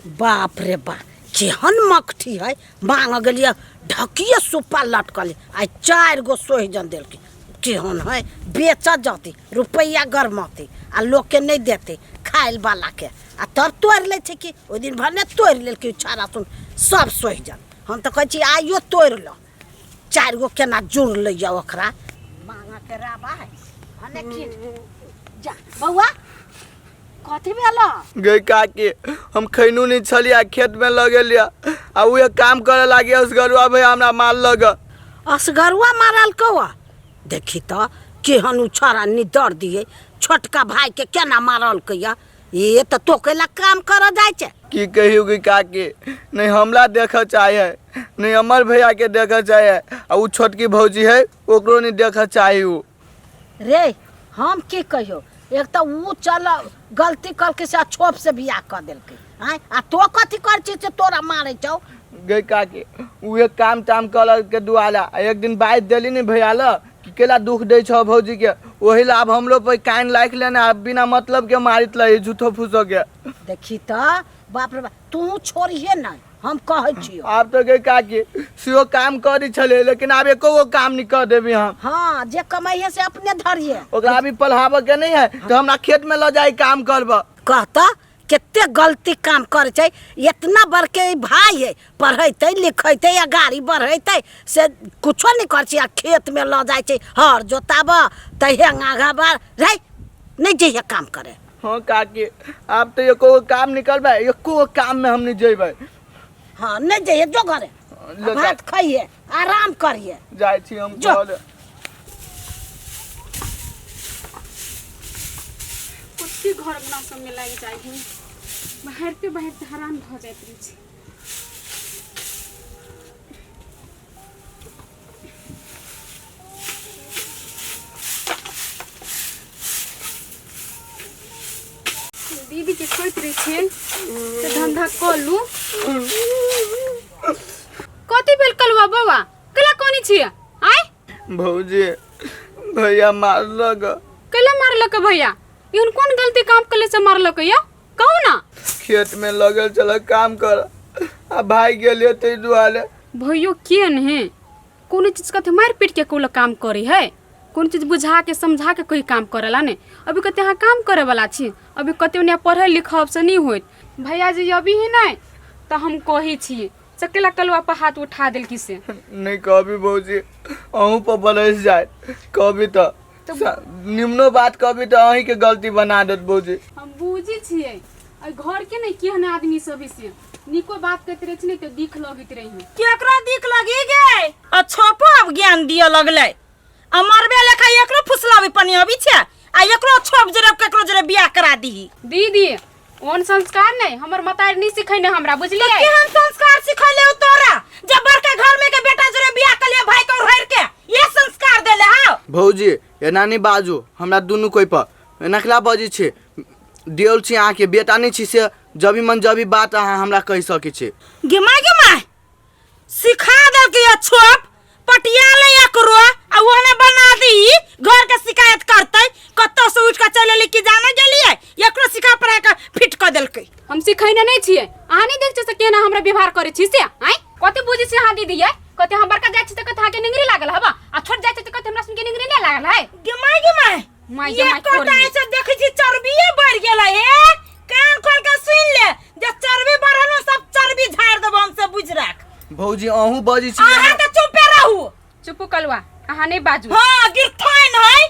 बाप रे बाप, केहन मकठी है। मांग गेलियै ढकिए सुप्पा लटकल, आइ 4 गो सोहिजन देलकै। केहन है, बेच जती रुपैआ गरमती आ लोकके नहि देतै खाय वाला के, आ तब तोड़ि लै छै कि ओहि दिन भने तोड़ि लेलकै छाड़ा सुन सब सोहिजन। हम तऽ कहै छी आइयो तोड़ि लऽ, 4 गो केना जुड़लै यऽ ओकरा मांगके राबा है भने की जा। बौआ कथी भेल? गई काकी, हम खैनू नहीं छलियै, खेत में लगेलियै आ उहे काम करे लागी असगरुआ भैया हमरा मारलक। असगरुआ मारल कौआ? देखी तऽ केहन उ छौड़ा निदर दिए, छोटका भाई के केना मारल कैया। ये तऽ तो कैला काम करऽ जाइ छै। की कहियो गई काकी, नहीं हमरा देखऽ चाहे, नहीं अमर भैया के देखऽ चाहे, आ उ छोटकी भौजी है ओकरो नहीं देखऽ चाही उ। रे हम की कहियो, एक तऽ उ चल गलती कलकै से छोप से बियाह कऽ देलकै आँय, आ तो कथी करै छी से तोरा मारै छौ? गई काकी, उहे काम ताम कर के दुआला आ एक दिन बाजि देली ने भैया ल कि केला दुख दै छौ भौजी के, ओही ला आब हमरो पर कान लाखि लेने आ बिना मतलब के मारित लही झूठो फूसो के। देखी तऽ बाप रे बाप, तू छोड़िहे नहि, हम कहै छियौ। आब तऽ गई काकी सेहो काम करै छलै, लेकिन आब एको गो काम नहीं कर देबी हम। हाँ, जे कमाइहे से अपने धरिहे। ओकरा अभी पढ़ाबऽ के नहीं है तो हमरा खेत में लऽ जाई काम करबऽ। कहता कते गलती काम करै छै, इतना बड़के ई भाई है, पढ़ैतै लिखैतै या गाड़ी बढ़ैतै से कुछो नहि करै छै, आ खेतमे लऽ जाइ छै हर जोताबऽ तऽ हेंगा घाबा रे, नहि जइहे काम करे। हाँ काकी, आब तो एको गो काम निकलबै, एको गो काम में हम नहीं जेबै। हाँ नहीं जइहे, जो घरे ले भात खइहे आराम करिहे। जाइ छी हम जो। घरे। कते घर अंगना सबमे लागि जाइ है, बहारिते बहारिते हरान भऽ जाइत रहै छै। दीदी के कहैत रहै छियनि से धंधा कऽ लू। कथी भेल कलुआ बौआ, कैला कोनी छियै आय? भौजी भैया मारलक। कैला मारलक भैया? एहन कोन गलती काम कले से मारलक या कहू ना? खेत में लगल छल काम कर आ भाई गेलियै ताहि दुआरे। भैयो के ने कोनो चीज कथे मारि पीट के कोनो काम करे है, कोनो चीज बुझा के समझा के कोई काम करेला ने। अभी कते अहाँ काम करे वाला छी, अभी कते ओने पढ़े लिखब से नहीं होइत। भैया जी अभी ही नहीं तो हम कही छी सकेला कलुआ पर हाथ उठा देलकी से। नहीं कहबी भौजी, अहूँ पर बरस जाए कहबी तो निम्नो बात कहबी तो अहीं के गलती बना देत भौजी। हम बुझी छियै एहि घर के नहीं केहन आदमी सब से निको बात कहते रहे नहीं तो दिख लगैत रही। केकरो दिख लगी गे? आ छोपो अब ज्ञान दिअ लगलै, आ मरबे लेखा एकरो फुसलाबै पनी अबै छै, आ एकरो छोप जरे केकरो जरे बियाह करा दीही। दीदी ओन संस्कार नहीं हमर मतारी नहीं सिखैने हमरा, बुझलियै? केहन संस्कार सिखैले हो तोरा जब बड़का घर में के बेटा जरे बियाह कलिए भाई के उहर के ये संस्कार देले हां? भौजी एना नहीं बाजू हमरा दुनू कोई पर एना केला बजै छी, देल छी अहाँके बेटा नहीं छी से जब भी मन जब भी बात अहाँ हमरा कहि सकै छी। गे माय गे माय, सिखा देलकै ये छोप पटिया ले एकरो आ ओहने बना दी, घर के शिकायत करतै कतौ से उठ के चल एली कि जाने गेलियै, एकरो सिखा पढ़ा के फिट क देलकै। हम सिखैने नहीं छियै, अहाँ नहीं देख छियै से केना हमरा व्यवहार करै छी से? आँय कते बुझै छी अहाँ दीदी यै? कते हम बड़का जाइ छी तऽ कते अहाँके निंगरी लागल हबा, आ छोट जाइ छी तऽ कते हमरा सुनके निंगरी नहि लागल है। गे माय गे माय, माय गे ये माय, कोटा छोड़िए। ऐसे देखै छी चर्बिये बढ़ गेलै हे, कान खोल के सुन ले जे चर्बी बढ़ल न सब चर्बी झाड़ देबो हम से बुझ राख। भौजी अहूँ बजै छी। अहाँ तऽ चुपे रहू। चुप कलुआ, अहाँ नहीं बाजू। हाँ गिरथाइन है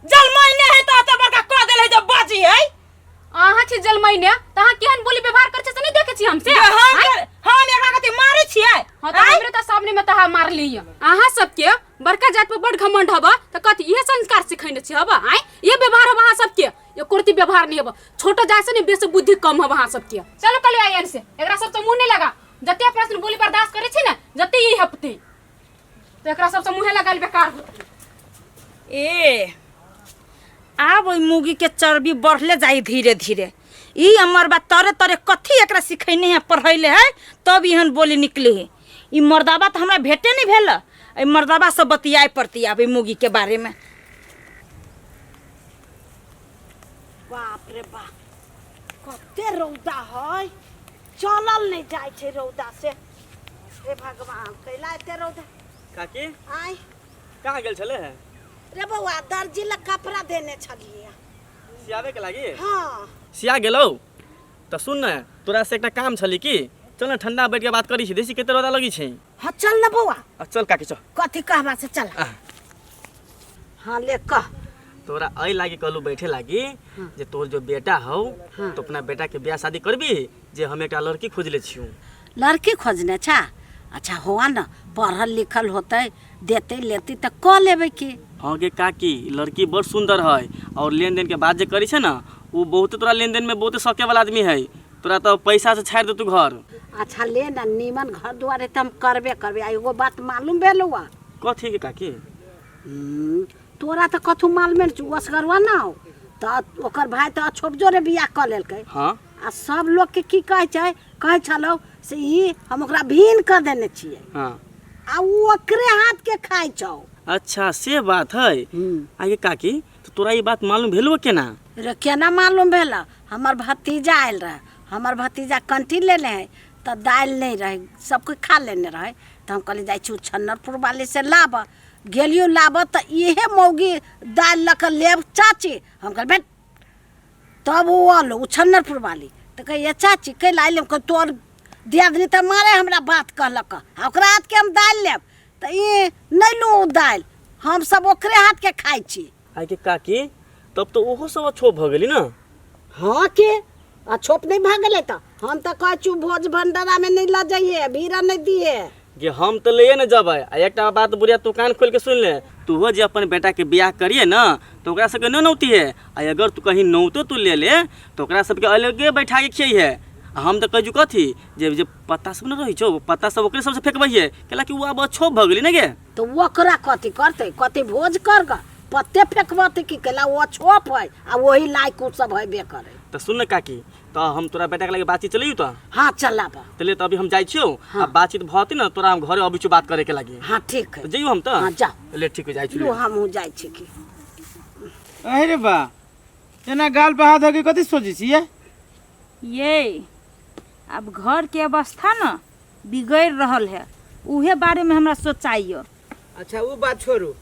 जलमैने है तऽ एते बड़का कऽ देल है जे बाजी है। अहाँ छी जलमैने तऽ अहाँ केहन बोली व्यवहार करै छी से नहीं देखै छी हम से? हम आँय? हम एकरा कथी मारै छियै? हाँ तऽ हमरे तऽ सामने में तऽ अहाँ मारली। अहाँ सबके बड़का जात पर बड़ घमंड हब तऽ कथी इहे संस्कार सिखैने छी हब? आँय ये व्यवहार हब अहाँ सबके? ये कुर्ती व्यवहार नहीं हब, छोटो जात से नहीं बेसी बुद्धि कम हब अहाँ सबके। चलो कल आयन से एकरा सब से मुंह नहीं लगा, जते अपना से बोली बर्दाश्त करे छी ना जते ई हपते तो एकरा सब से मुंहे लगाल बेकार होते। ए आब ओहि मुगी के चर्बी बढ़ले जाई धीरे धीरे, ई हमर बा तरे तरे कथी एकरा सिखैने है पढ़ैले है तब एहन बोली निकले है। ई मर्दाबा तऽ हमरा भेटे नहीं भेल, एहि मर्दाबा से बतियाए पड़ती आब ई मुगी के बारे में। बाप रे बाप, कते रौदा है, चलल नहि जाइ छै रौदा से। हे भगवान, कैला एते रौदा? काकी। आय। कहाँ गेल छले है? रे बौआ, दर्जी लग कपड़ा देने छलियै। सियाबे के लागी? हाँ। सिया गेलौ? तऽ सुन ने, तोरा से एकटा काम छली की, चल ने ठंडा बैठ के बात करी छी, देसी कते रौदा लगी छै। हाँ चल ने बौआ। आ चल काकी चल। कथी कहबा से चल। हाँ ले कह। तोरा एहि लागी कहलू बैठे लागी जे तोर जो बेटा हौ तो अपना बेटा के ब्याह शादी करबी, जे हम एकटा लड़की खोजले छियौ। लड़की खोजने छा? अच्छा हुआ न, पढ़ल लिखल होतै, देतै लेतै तऽ कऽ लेबै की। हाँ गे काकी, लड़की बड़ सुंदर है और लेन देन के बात जे करी छै ना, उ बहुत तोरा लेन देन में बहुत सके वाला आदमी है, तोरा तो पैसा से छाड़ि देतू घर। अच्छा ले ना, नीमन घर दुआर है तऽ हम करबे करबै। आ एगो बात मालूम भेलौ? कथी के काकी? तोरा तऽ कथू मालूमे नहि छौ। असगरवा ना हो तऽ ओकर भाय तऽ अछोप जोरे बियाह कऽ लेलकै। हाँ। आ सब लोकके की कहै छै, कहै छलौ से ई हम ओकरा भीन कऽ देने छियै। हाँ। आ उ ओकरे हाथ के खाइ छौ। अच्छा से बात है। आगे काकी, तो तोरा ई बात मालूम भेलो केना? रे केना मालूम भेल? हमर भतीजा आयल रहे, हमर भतीजा कंठी लेने है तऽ दालि नहि रहै, सब कोइ खा लेने रहै, तऽ हम कहलियै जाइ छी छन्नरपुर वाली से लाबऽ। गेलियो लाबऽ तऽ इहे मौगी दालि लऽ कऽ लेब चाची। हम कहलियै भेट। तब ओ आलो उछन्नरपुर वाली तऽ कहैए चाची कैला अयलै? हम कहलियै तोर दियादनी तऽ मारे हमरा बात कहलक आ ओकरा हाथके हम दालि लेब तऽ ई नहि लू ओ दालि, हमसब ओकरे हाथके खाइ छी। आइ के काकी, तब तऽ ओहो सब अछोप भऽ गेली ने। हाँ के अछोप नहि भऽ गेलै? तऽ हम तऽ कहै छी भोज भंडारामे नहि लऽ जइहे, भीड़ नहि दिहे। जे हम तऽ लैए ने जेबै। आ एकटा बात बुढ़िया तू कान खोलि के सुनि ले, तूहो जे अपन बेटाके बियाह करिहे ने तऽ ओकरा सबके नहि नौतिहे, आ अगर तू कहीं नौतो तू ले ले तऽ ओकरा सबके अलगे बैठा के खियैहे। आ हम तऽ कहै छी कथी जे जे पत्ता सब नहि रहै छौ, पत्ता सब ओकरे सबसँ फेकबैहे, कैलाकि ओ आब अछोप भऽ गेली ने गे। तऽ ओकरा कथी करतै? कथी भोज कर गऽ पत्ते फेकबतै की? कैला ओ अछोप है आ ओही लायक ओ सब हेबे करै। तऽ सुन ने काकी, तऽ हम तोरा बेटाके लगे बातचीत चलियौ तऽ? हाँ चलब। तऽ ले, तऽ अभी हम जाइ छियौ। हाँ। आ बातचीत भऽ ने तोरा हम घरे अबै छियौ बात करे के लागी। हाँ ठीक है। तऽ जइयौ हम तऽ? हाँ जाओ। ले ठीक है, जाइ लू छियौ। हमहूँ जाइ छी की। अरे बा, एना गाल बहा धऽ के कथी सोचै छियै? ये अब घर के अवस्था न बिगड़ रहल है, उहे बारे में हमरा सोचाइयो। अच्छा ओ बात छोड़ू,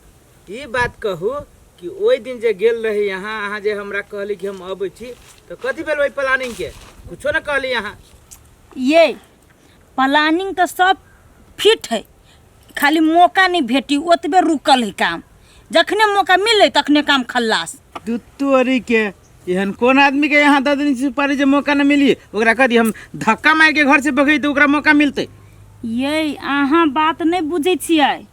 ई बात कहू कि ओहि दिन जे गेल रही अहाँ, अहाँ जे हमरा कहली कि हम अबै छी, तऽ कथी भेल ओहि प्लानिंग के? कुछो ने कहली अहाँ। ये प्लानिंग तऽ सब फिट है, खाली मौका नहीं भेटी, ओतबे रुकल है काम। जखने मौका मिले तखने काम खल्लास। दू तोरी के, एहन कोन आदमी के यहाँ दऽ देने सुपारी जे मौका न मिली? ओकरा कह दी हम धक्का मारि के घर से भगै तऽ ओकरा मौका मिलतै। ये अहाँ बात नहीं बुझै छियै।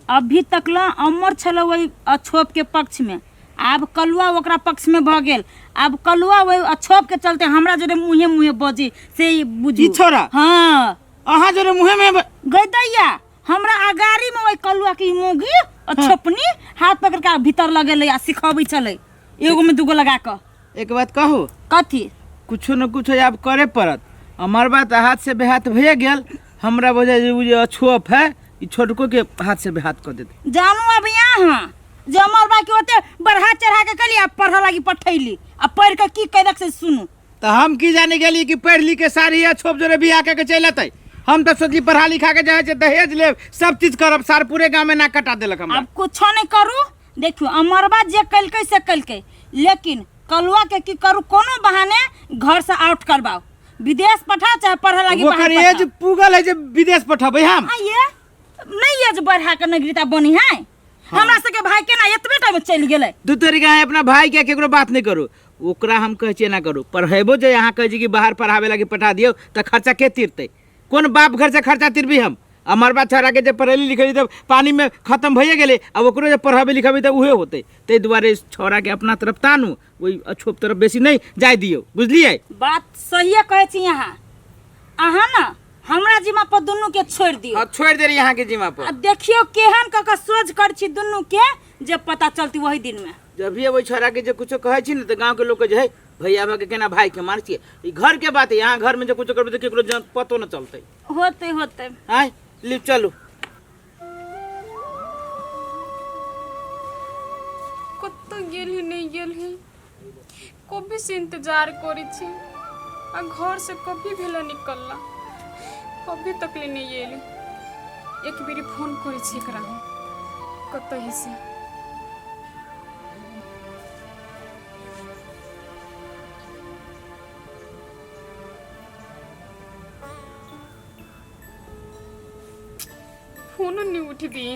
अभी तक ला अमर छल वही अछोप के पक्ष में, आब कलुआ ओकरा पक्ष में भऽ गेल। आब कलुआ वही अछोप के चलते हमरा जोरे मुँहे मुँहे बजी से ई बुझू। ई छोरा? हाँ। अहाँ जोरे मुँहे में गई दैया, हमरा अगाड़ी में वही कलुआ के मुँगी अछोपनी हाथ पकड़ के भीतर लगेलै आ सिखबै छलै एगो में दूगो लगा कऽ। एक बात कहू? कथी? कुछो न कुछो आब करे पड़त। हमर बात हाथ से बेहाथ भइए गेल, हमरा बुझाइ जे उ जे अछोप है ई छोटको के हाथ से बेहाथ कऽ देतै। जानू अब यहाँ जे हमर बा के ओते बढ़ा चढ़ा के कली आ पढ़ लागी पठैली, आ पढ़ के की कैलक से सुनू। तऽ हम की जाने गेली कि पढ़ लिख के सारी अछोप जोरे बियाह कऽ के चलि अतै। हम तऽ सोचली पढ़ा लिखा के जे है से दहेज लेब, सब चीज करब, सार पूरे गाँव में नाक कटा देलक हमरा। आब कुछो नहीं करू। देखियो अमरबा जे कैलकै से कैलकै, लेकिन कलुआ के की करू, कोनो बहाने घर से आउट करबाओ, विदेश पठा चाहे पढ़े लागी ओकर बाहर एज पठाओ। पुगल है जे विदेश पठबै हम? आ ये नहीं एज बढ़ा के नगरीता बनी है। हमरा सबके भाई केना एतबे टाइम में चलि गेलै। दू तरीका है, अपना भाई के केकरो बात नहीं करू, ओकरा हम कहै छियै एना करू, पढ़ेबो जे अहाँ कहै छी कि बाहर पढ़ाबे लागी पठा दियौ तऽ खर्चा के तीरतै? कोन बाप घर से खर्चा तिरबी हम? अमरबा छोड़ा के जे पढ़ेली लिखेली तऽ पानी में खत्म भइए गेलै, आब ओकरो जे पढ़ाबे लिखाबे तऽ उहे होतै। ताहि दुआरे छौड़ा के अपना तरफ तानू, ओहि अछोप तरफ बेसी नहि जाय दियौ, बुझलियै? बात सहिए कहै छी अहाँ। अहाँ ने हमरा जिम्मा पर दुनू के छोड़ि दियौ। हाँ, छोड़ि देली अहाँ के जिम्मा पर। आ देखियौ केहन कऽ कऽ सोझ करै छी दुनू के, जे पता चलती वही दिन में। जब भी ओहि छौड़ा के जे कुछो कहै छी ने तऽ गाँव के लोग कहै छै, हे भैया भऽ के केना भाई के मारै छियै? ई घर के बात है, यहाँ घर में जे कुछो करबै तऽ केकरो पतो न चलतै। होतै होतै। आय लिव चलू। कतऽ गेल ही नहि गेल ही, कभी से इंतजार करै छी। आ घर से कभी भेला निकलला अभी तक ले नहीं एली। एक बेरी फोन करै छी एकरा हम कतही से। फोनो नहीं उठबी।